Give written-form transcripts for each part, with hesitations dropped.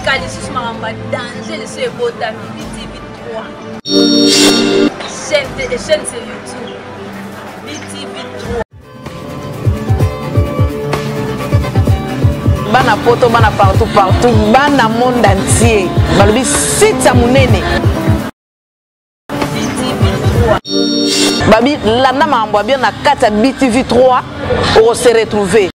Sika lisusu makambo ya danger lisusu ebotami BTV 3. Chaîne, chaîne sur YouTube. BTV 3. Bana poto, bana partout partout, bana monde entier. Balobi site ya munene. Babi landa makambo ya bien na kati ya BTV 3 oko se retrouver.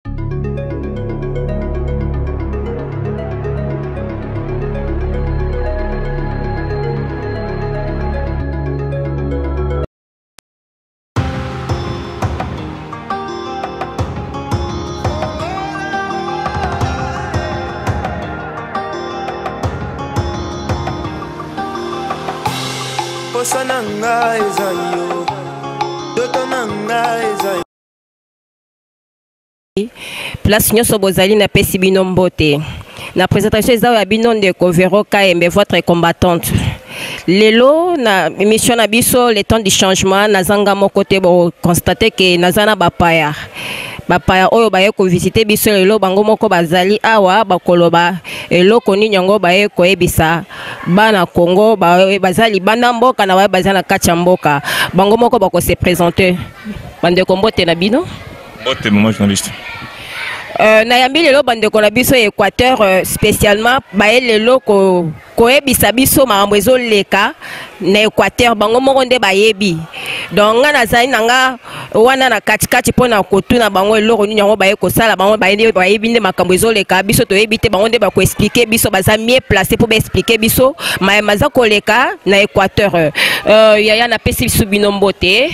Posa na nga eza yo, ndoto na nga eza yo. Place nyonso bozali napesi bino mbote. Na présentation eza ya bino ndeko Vero Kayembe, votre combattante. Lelo na émission na biso le temps du changement, nazanga moko te, bo constater que naza na bapaya. Bapaya oyo baye ko visiter biso lelo, bango moko bazali awa bakoloba eloko nini yango baye koyebisa bana Congo, baza libanda mboka na baye baza na kati ya mboka. Bango moko bako se présenter. Bandeko mbote na bino. Mbote maman journaliste. Nayambi lelo bandeko na biso ya Équateur spécialement baye lelo koyebisa biso makambo ezoleka na Équateur, bango moko nde bayebi. Donc nga nazali na nga wana na katikati mpona kotuna bango eloko nini yango baye kosala, bango bayebi nde makambo ezoleka, biso toyebi te, bango nde bakoexplike biso, baza mieux placé mpo baexplike biso mayema aza koleka na Équateur. Yaya napesi biso bino mbote.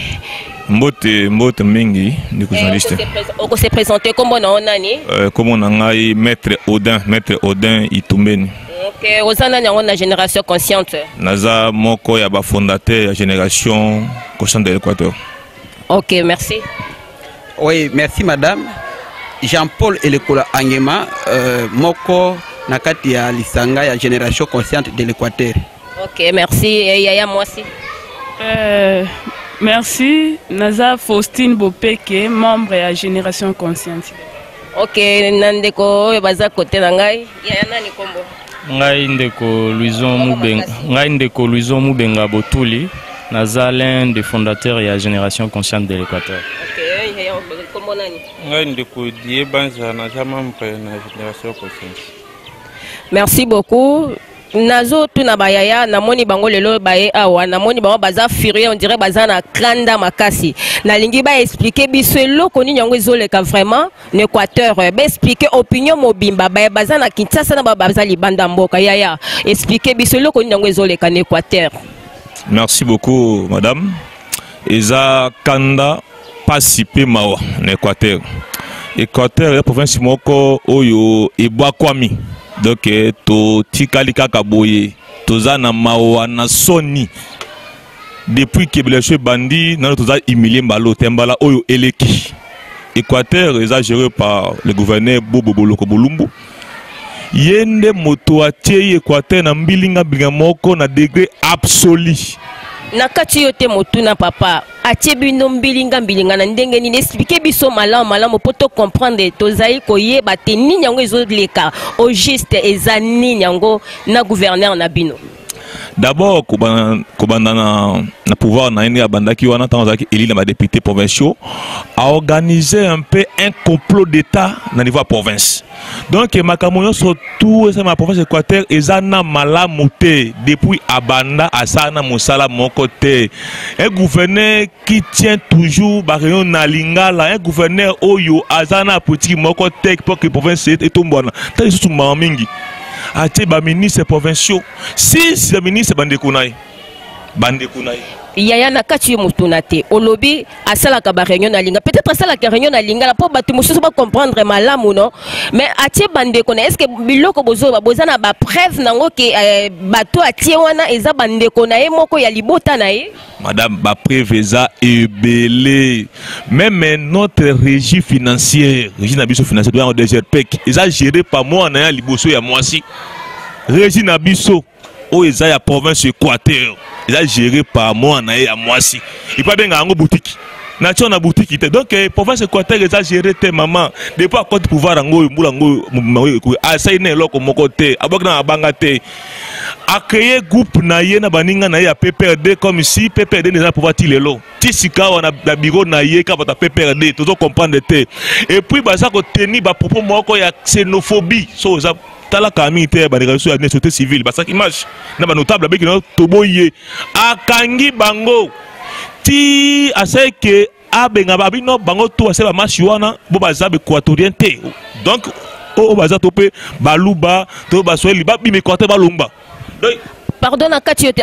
Mbote, mbote mingi ndeko journaliste. Oko se présenter kombo na nani? Kombo na ngai Maître Odin, Maître Odin Itumbeni. OK, oza nani yango na génération consciente? Naza moko ya ba fondateur ya génération consciente de l'Équateur. OK, merci. Oui, merci madame. Jean-Paul Elekola Angema, moko na kati ya lisanga ya génération consciente de l'Équateur. OK, merci. Et Yaya moi aussi. Merci. Naza Faustine Bopeke, membre ya Génération Consciente. OK, nandeko oyo baza côté na ngai. Yaya nani kombo? Ngai ndeko Louison Mubenga. Ngai ndeko Louison Mubenga Botuli. Naza l'un des fondateurs ya Génération Consciente de l'Équateur. OK, yaya kombo nani? Ngai ndeko Die Banza, naza membre na Génération Consciente. Merci beaucoup. Nazo tuna bayaya, namoni bango lelo baye awa, namoni bango baza furieux, on dirait baza na kanda makasi. Nalingi ba expliquer biso eloko nini yango ezoleka vraiment na Équateur. Ba expliquer opinion mobimba, baye baza na Kinshasa na ba baza libanda mboka. Yaya, expliquer biso eloko nini yango ezoleka na Équateur. Merci beaucoup madame. Eza kanda pasi pe mawa na Équateur. Équateur ya province moko oyo ebwakwami. Donc totikali kaka boye, toza na mawa na soni. Depuis que Belacho bandi, nano toza humilié mbalo tembala oyo eleki. Équateur eza géré par le gouverneur Bobo Boloko Bolumbu. Yende moto atie Équateur na mbilinga mbilinga moko na degré absolu. Na kati yo te motuna papa, atie bino mbilinga mbilinga na ndenge nini? Expliquer biso malamu malamu po to comprendre, tozali koyeba te nini yango ezoleka au juste eza nini yango na gouverneur na bino. D'abord kobanda na pouvoir na ye abandaki wana ntango azalaki élu na ba députés provinciaux, a organisé un peu un complot d'État na niveau ya province. Donc makambo nyonso tout eza na province Équateur eza na malamu te depuis abanda asala na mosala moko te. Un gouverneur qui tient toujours ba réunion na lingala, un gouverneur oyo aza na politique moko te pour que province etombwana. Tala lisusu mawa mingi. Atie ba ministres provinciaux, 6 ya ministres bandeko na ye. Bandeko na ye. Yaya na kati yo motuna te. Olobi asalaka ba réunion na lingala. Peut-être asalaka réunion na lingala po bato mosusu ba comprendre malamu non? Mais atie bandeko na, est-ce que biloko bozo ba boza na ba preuve nango ke bato atie wana eza bandeko na ye moko ya libota na ye? Madame, ba preuve eza ebele. Même notre régie financière, régie na biso financière doit DGRPEC, eza géré par moi na ya liboso ya mwasi. Régie na biso oyo eza ya province Équateur, eza géré par moi na ya mwasi. Il peut benga yango boutique. Na tio na boutique te. Donc eh, province Équateur eza géré te maman. Depuis akoti pouvoir yango oyo mbula yango oyo asali na eloko moko te. Abwaki na mabanga te. A créer groupe na ye na baninga na ye ya PPRD comme si PPRD eza pouvoir ti lelo. Ti sika awa na bureau na ye kaka bato ya PPRD tozo comprendre te. Et puis baza ko tenir ba propos moko ya xénophobie. So oza tala kaka mingi te bandeko biso ya société civile basalaki marche na banotable abeki na toboyi ye akangi bango ti asali ke abenga ba bino bango to basali bamarche wana bo baza baéquatorien te donc oyo baza to mpe baluba to baswahili babima équateur balongba. Donc pardon na kati yo te.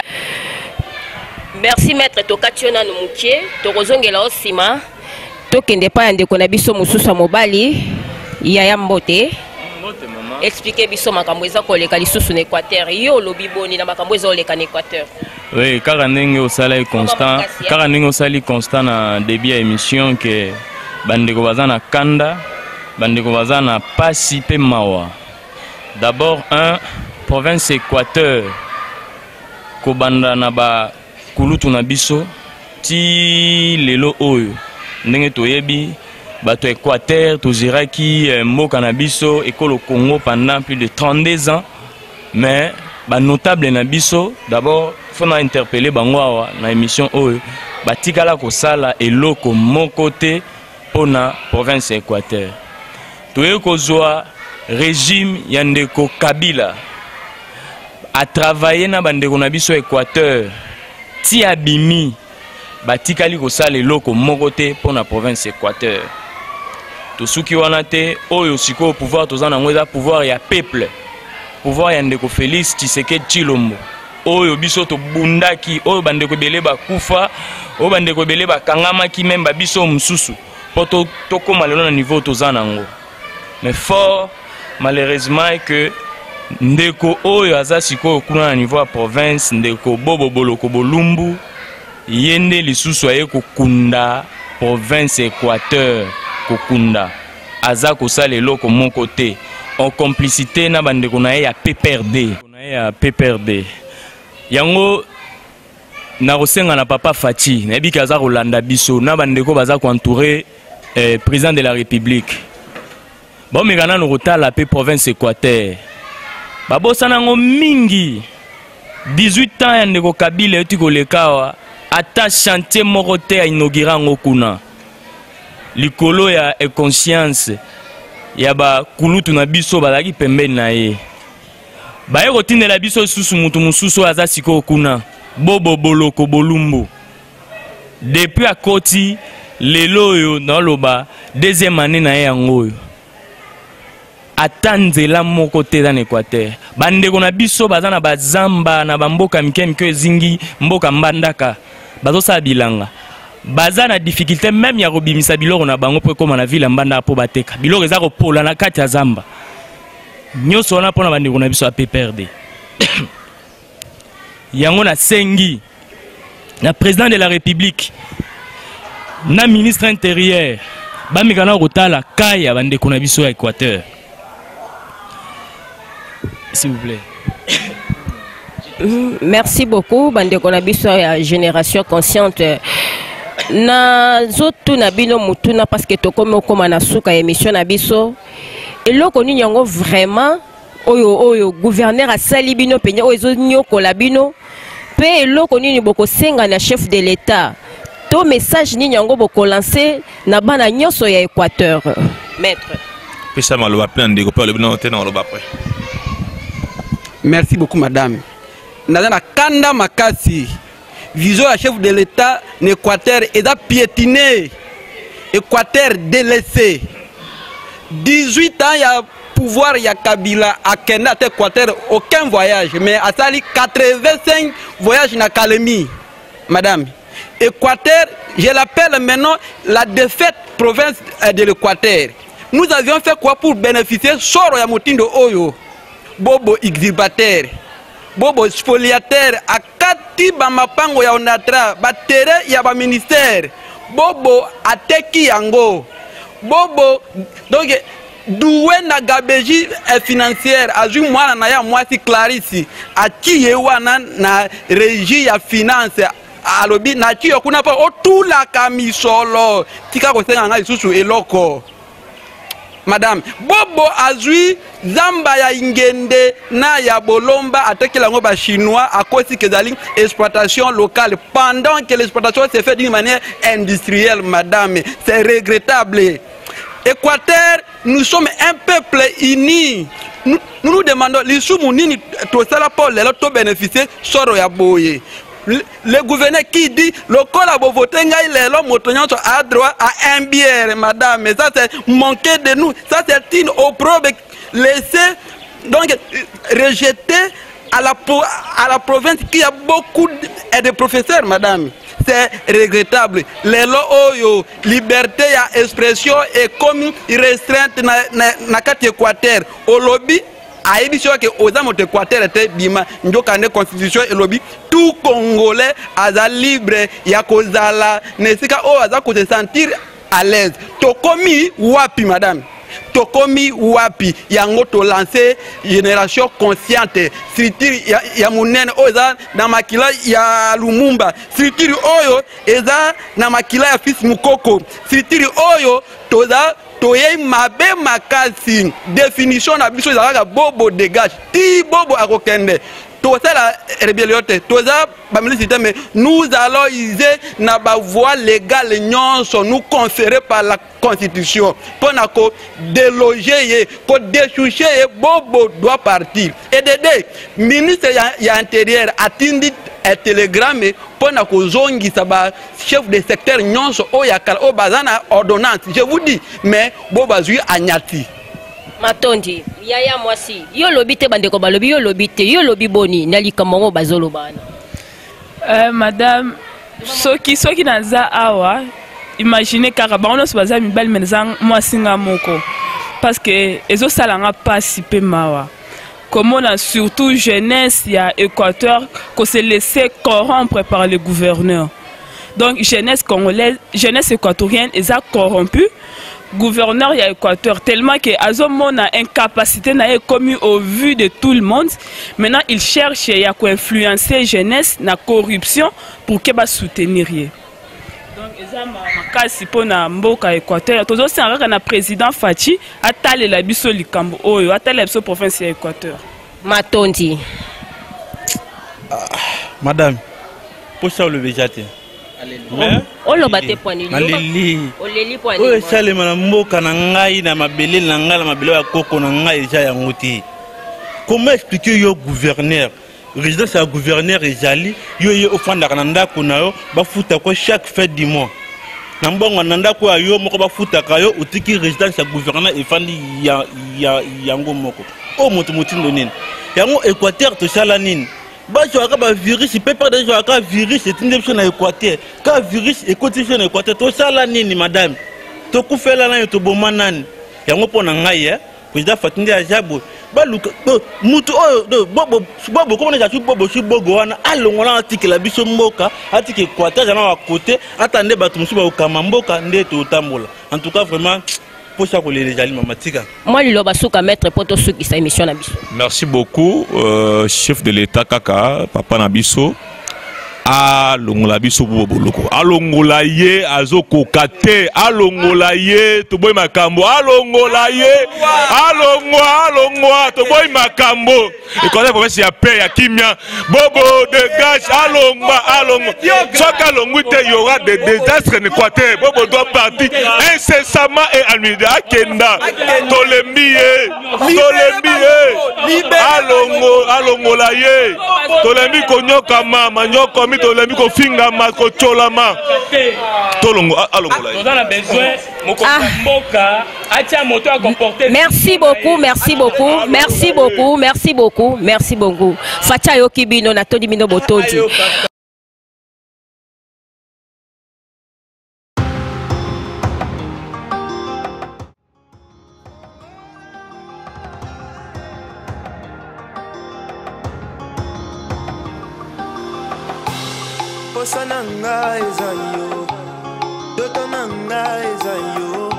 Merci maître, tokati yo nanu mokie, tokozongela yo nsima. Tokende epai ya ndeko na biso mosusu ya mobali, yaya mbote. Mbote mama. Explique biso makambo eza koleka lisusu na Équateur. Yo olobi boni na makambo eza koleka na Équateur? Oui, kaka ndenge osalaki constant, kaka ndenge osali constant na début ya émission ke bandeko baza na kanda, bandeko baza na pasi pe mawa. D'abord un province Équateur kobanda na ba kulutu na biso ti lelo oyo ndenge toyebi bato ya Équateur toziraki eh, mboka na biso ekolo Congo pendant plus de 32 ans, mais ba notable na biso d'abord faut na interpeller bango awa na émission oyo batikala kosala eloko moko te mpona province ya Équateur. Toye kozwa régime ya ndeko Kabila a travailler na bandeko na biso Équateur ti abimi batikali kosala eloko moko te mpo na province Équateur. Tosuki wana te, oyo sikoyo pouvoir toza nango eza pouvoir ya peuple, pouvoir ya ndeko Félix Tshisekedi Tshilombo oyo biso tobundaki, oyo bandeko ebele bakufa, oyo bandeko ebele bakangamaki, meme ba biso mosusu mpo tokóma lelo na niveau toza nango. Mais fort malheureusement est que ndeko oyo aza sikoyo kuna na niveau ya province, ndeko Bobo Boloko Bolumbu, ye nde lisusu aye kokunda province Équateur, kokunda aza kosala eloko moko te en complicité na bandeko na ye ya PPRD, na ye ya PPRD. Yango nakosenga na papa Fatshi, nayebi ke aza kolanda biso na bandeko baza koentourer eh, président de la République, bomeka nano kotala pe province Équateur babosana yango mingi. 18 ans ya ndeko Kabila euti koleka awa, ata chantier moko te ya inaugure yango kuna likolo ya inconscience ya bakulutu na biso bazalaki pembeni na ye. Baye kotindela biso lisusu mutu mosusu oyo aza sikoyo kuna, Bobo Boloko Bolumbu. Depuis akoti lelo oyo naoloba deuxième année na ye yango oyo, ata nzela moko te eza na Équateur. Bandeko na biso baza na bazamba na bamboka mike mike ezingi mboka Mbandaka, bazosala bilanga, baza na difficulté même ya kobimisa biloko na bango mpo ekóma na ville ya Mbandaka mpo bateka biloko eza kopola na kati ya zamba. Nyonso wana mpona bandeko na biso ya PPRD. Yango nasengi na président de la République na ministre intérieur bameka na kotala ka ya bandeko na biso ya Équateur, s'il vous plaît. Merci beaucoup bandeko na biso ya génération consciente. Nazotuna bino motuna parce que tokomi okóma na suka ya émission na biso. Eloko nini yango vraiment oyo oyo gouverneur asali bino pene oyo ezonyokola bino, mpe eloko nini bokosenga na chef de l'État to message nini yango bokolancer na bana nyonso ya Équateur? Maître. Pesa maloba mpe na ndeko mpe alobi nano te na maloba après. Merci beaucoup madame. Naza na kanda makasi. Vision ya chef de l'État na Équateur eza piétiné. Équateur délaissé. 18 ans ya pouvoir ya Kabila akenda ata Équateur aucun voyage, mais asali 85 voyages na Kalemi. Madame, Équateur, je l'appelle maintenant la défaite province de l'Équateur. Nous avions fait quoi pour bénéficier soro ya motindo oyo? Bobo exhibiteur, Bobo spoliateur, akati ba mapango ya Onatra, ba terrain ya ba ministère. Bobo ateki yango. Bobo donc doué na gabegie financière, azwi mwana na ya mwasi Clarisse, ati ye wana na régie ya finance. Alobi natie yo kuna mpo otulaka misolo, tika kosenga ngai lisusu eloko. Madame Bobo azwi zamba ya Ingende na ya Bolomba, atekela yango ba Chinois, akosi ke ezali exploitation locale pendant que l'exploitation se fait d'une manière industrielle. Madame, c'est regrettable. Équateur, nous sommes un peuple uni. Nous nous, nous demandons lisumu nini tosala mpo lelo tobénéficie soro ya boye. Le gouverneur qui dit lokola bovote ngai lelo, moto nyonso a droit à un bière. Madame, ça c'est manquer de nous, ça c'est une opprobre laissée, donc rejeté à la province qui a beaucoup de professeurs. Madame, c'est regrettable. Lelo oyo liberté ya expression ekomi restreinte na kati Équateur. Olobi, ayebi soki oza moto Équateur te, bima. Nzoka nde constitution elobi tout Congolais aza libre ya kozala na esika oyo aza kose sentir à l'aise. Tokomi wapi, madame? Tokomi wapi? Yango tolance Génération Consciente, structure ya monene oyo eza na makila ya Lumumba, structure oyo eza na makila ya Fils Mukoko, structure oyo toza toyei mabe makasi. Définition na biso ezalaka Bobo dégage. Ti Bobo akokende, tosala rébellion te, toza bamilice te, mais nous allons user na bavoie légale nyonso nous conféré par la constitution mpo na kodéloger ye, kodéchoucher ye. Bobo doit partir. Edd ministre ya Intérieur atindi télégramme mpo na kozongisa bachef de secteur nyonso oyo ya kala oyo baza na ordonnance. Je vous dis, mais bo bazwi anyati. Matondi, yaya mwasi. Yo olobi te, bandeko balobi, yo olobi te. Yo olobi boni na likambo yango bazoloba wana? Madame, soki naza awa, imagine kaka bango nyonso baza mibali, me naza mwasi nga moko, parce que ezosala nga mpasi mpe mawa komona surtout jeunesse ya Équateur kose laisser corrompre par le gouverneur. Donc jeunesse congolaise, jeunesse équatorienne eza corrompue. Gouverneur ya Équateur, tellement que azomona incapacité na ye ekomi au vu de tout le monde, maintenant il cherche ya koinfluencer jeunesse na corruption pour ke basoutenir ye. Donc eza makasi mpona mboka Équateur. Tozosenga kaka na président Fatshi atalela biso likambo oyo, atalela biso province ya Équateur. Matondi. Madame, mposa oloba eza te. Oloba te pwani? Naleli. Oleli pwani? Oyo esalema na mboka na ngai, na mabele na ngai, na mabele ya koko na ngai, eza yango te. Comment expliquer yo gouverneur, résidence ya gouverneur ezali yo, ye ofandaka na ndako na yo, bafutaka chaque fin du mois na mbongo na ndako ya yo moko, bafutaka yo, otiki résidence ya gouverneur efandi ya yango moko? Oyo moto motindo nini yango? Équateur tosala nini? Bazwaka bavirus mpe mpe ezwaka virus, etindi biso na Équateur. Ka virus ekoti biso na Équateur, tosala nini, madame? Tokufela nani? Toboma nani? Yango mpo na ngai, président Fatshi nde aza boye, baluka mutu oyo Bobo, komona ezalaki Bobo si Bobo wana alongola, atikela biso mboka, atika Équateur aza na bakote, ata nde bato mosusu bakokama mboka nde totambola. En tout cas, vraiment, mposa kolela ezali, mama, tika. Mwa liloba suka, maître, mpo tosukisa émission na biso. Merci beaucoup. Chef de l'État kaka papa na biso alongola biso Bobo Boloko, alongola ye, azokoka te, alongola ye, toboyi makambo, alongola ye, alongwa, alongwa, toboyi makambo. Équateur province ya paix, ya kimia. Bobo dégage, alongwa, alongwa. Soki alongwi te, y aura des désastres en Équateur. Bobo doit partir incessamment et annuler, akenda, tolembi ye, tolembi ye, alongo, alongola ye. Tolembi konyokama manyokomi, tolembi kofingama, kotyolama, tolongo, alongola ye. Toza na besoin mokonzi ya mboka atia moto akomporte. Merci beaucoup, merci beaucoup, merci beaucoup, merci beaucoup, merci beaucoup. Fatshi ayoki bino, natondi bino botondi. Posa na nga eza yo, ndoto na nga eza yo,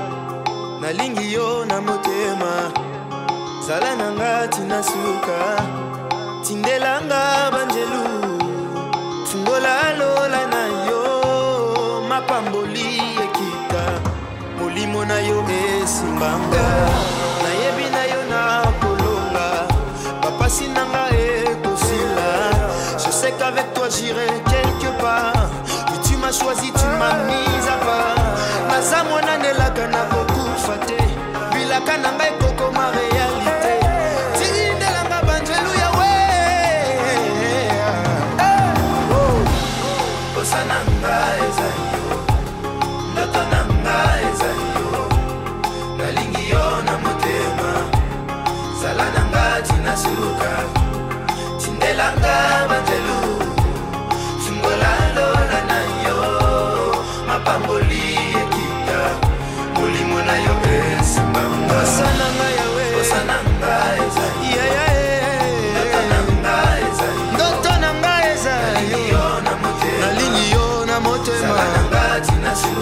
nalingi yo na motema, zala na nga tina suka, tindelanga banjelu, fungola lola na Molimo na yo esimbanga. Nayebi na yo nakolonga. Bapasi na nga ekosila. Je sais qu'avec toi j'irai quelque part. Oui, tu m'as choisi, tu m'as mis à part. Naza mwana nelaka nakokufa te. Bilaka na ngai ekokoma réalité. Tindelanga banjelu yawe. Posa na nga eza yo. Ndoto na nga eza yo. Nalingi yo na motema. Zala na nga tina suka. Tindelanga banjelu. Fungola lola na yo. Mapamboli ekita. Molimo na yo esimbanga. Posa na nga yawe. Posa na nga eza yo. Ndoto na nga eza yo. Ndoto na nga eza yo. Nalingi yo na motema.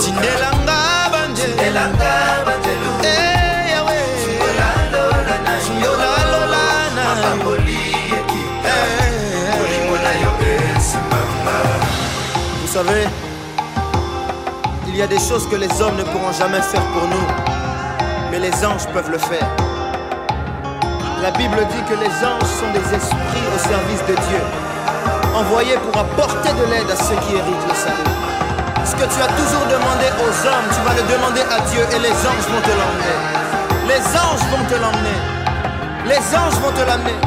Tindelanga banjelu. Eh, Yahweh. Fungola lola na Vous savez, il y a des choses que les hommes ne pourront jamais faire pour nous, mais les anges peuvent le faire. La Bible dit que les anges sont des esprits au service de Dieu, envoyés pour apporter de l'aide à ceux qui héritent le salut. Ce que tu as toujours demandé aux hommes, tu vas le demander à Dieu et les anges vont te l'emmener. Les anges vont te l'emmener. Les anges vont te l'amener.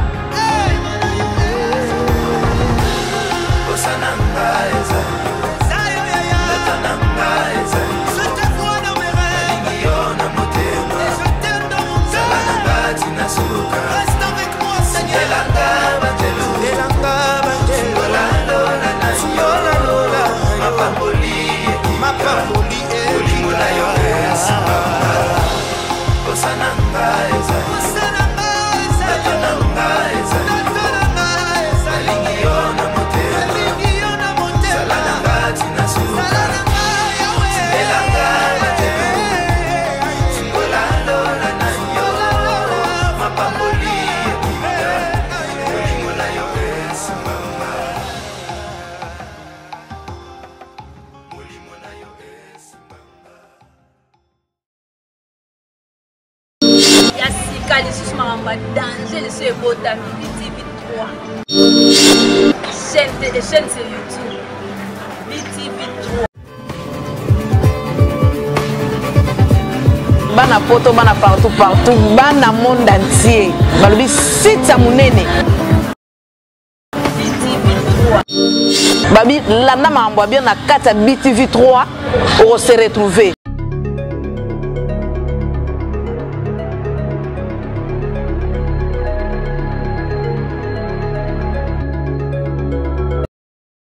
Posa na nga eza yo. Ndoto na nga eza yo. Nalingi yo na motema. Zala na nga tina suka. Tindelanga banjelu. Fungola lola na yo. Mapamboli ekita. Molimo na yo esimbanga. Posa na nga eza yo. Ndoto na nga eza yo. Nalingi yo na motema. Zala na nga tina suka. Tindelanga banjelu. Fungola lola na yo. Mapamboli ekita. Molimo na yo esimbanga. Molimo na yo esimbanga. Ya sika lisusu makambo ya danger lisusu ebotami BTV 3 chaîne chaîne sur YouTube BTV 3. Bana poto, bana partout partout, bana monde entier, balobi site ya monene. BTV 3. Babi landa makambo ya bien na kati ya BTV 3, okose retrouver.